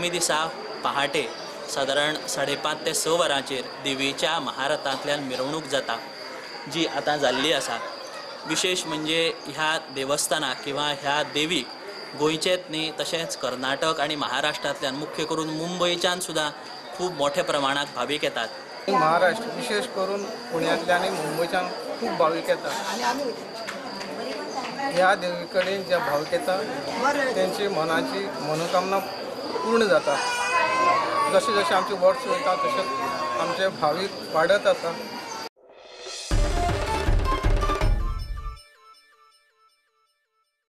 सप्तमी दिसा पहाटे सादारण 5:30 ते 6 वरांचेर देवीच्या महारथांतल्यान मिरवणूक जाता, जी आतां जाल्ली आसा. विशेष म्हणजे ह्या देवस्थानाक किंवा ह्या देवीक गोंयचेच न्ही तशेंच कर्नाटक आनी महाराष्ट्रांतल्यान मुख्य करून मुंबयच्यान सुद्दां खूब मोठ्या प्रमाणात भावीक येतात. महाराष्ट्र विशेष करून पुण्यांतल्यान आनी मुंबयच्यान खूब भावीक येतात. ह्या देवी कडेन जे भावीक येता तेंची मनाची मनोकामना पूर्ण जाता. जशें जशें आमचे वर्स वयता तशें आमचे भावीक वाडत आसा.